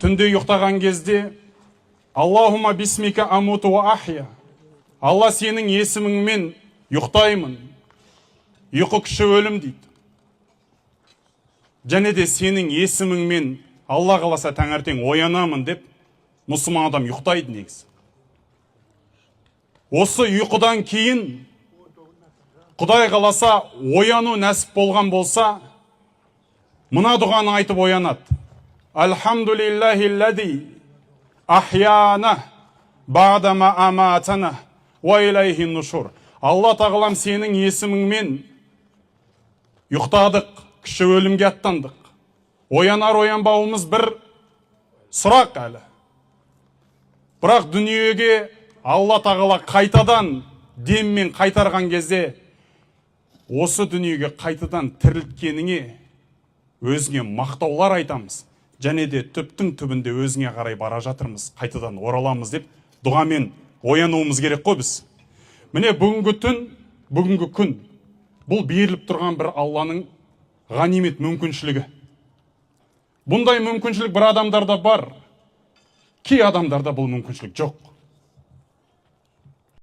Түнде ұйықтаған кезде: «Аллахума бисмика амуту уа ахия», Алла, сенің есіміңмен ұйықтаймын, ұйқы кіші өлім дейді, және де сенің есіміңмен, Алла қаласа, таңертең оянамын деп мұсылман адам ұйықтайды негізі. Осы ұйқыдан кейін, Құдай қаласа, ояну нәсіп болған болса, мына дұғаны айтып оянады: «Альхамдулиллахи ахьяна ба'дама аматана уа илайхи нушур». Алла тағалам, сенің есіміңмен ұйықтадық, кіші өлімге аттандық, оянар оянбауымыз бір сұрақ әлі, бірақ дүниеге Алла тағала қайтадан деммен қайтарған кезде, осы дүниеге қайтадан тірілткеніңе өзіңе мақтаулар айтамыз және де түптің түбінде өзіңе қарай бара жатырмыз, қайтадан ораламыз деп дұғамен оянуымыз керек қой біз. Міне, бүгінгі түн, бүгінгі күн — бұл беріліп тұрған бір Алланың ғанимет мүмкіншілігі. Бұндай мүмкіншілік бір адамдарда бар, кей адамдарда бұл мүмкіншілік жоқ.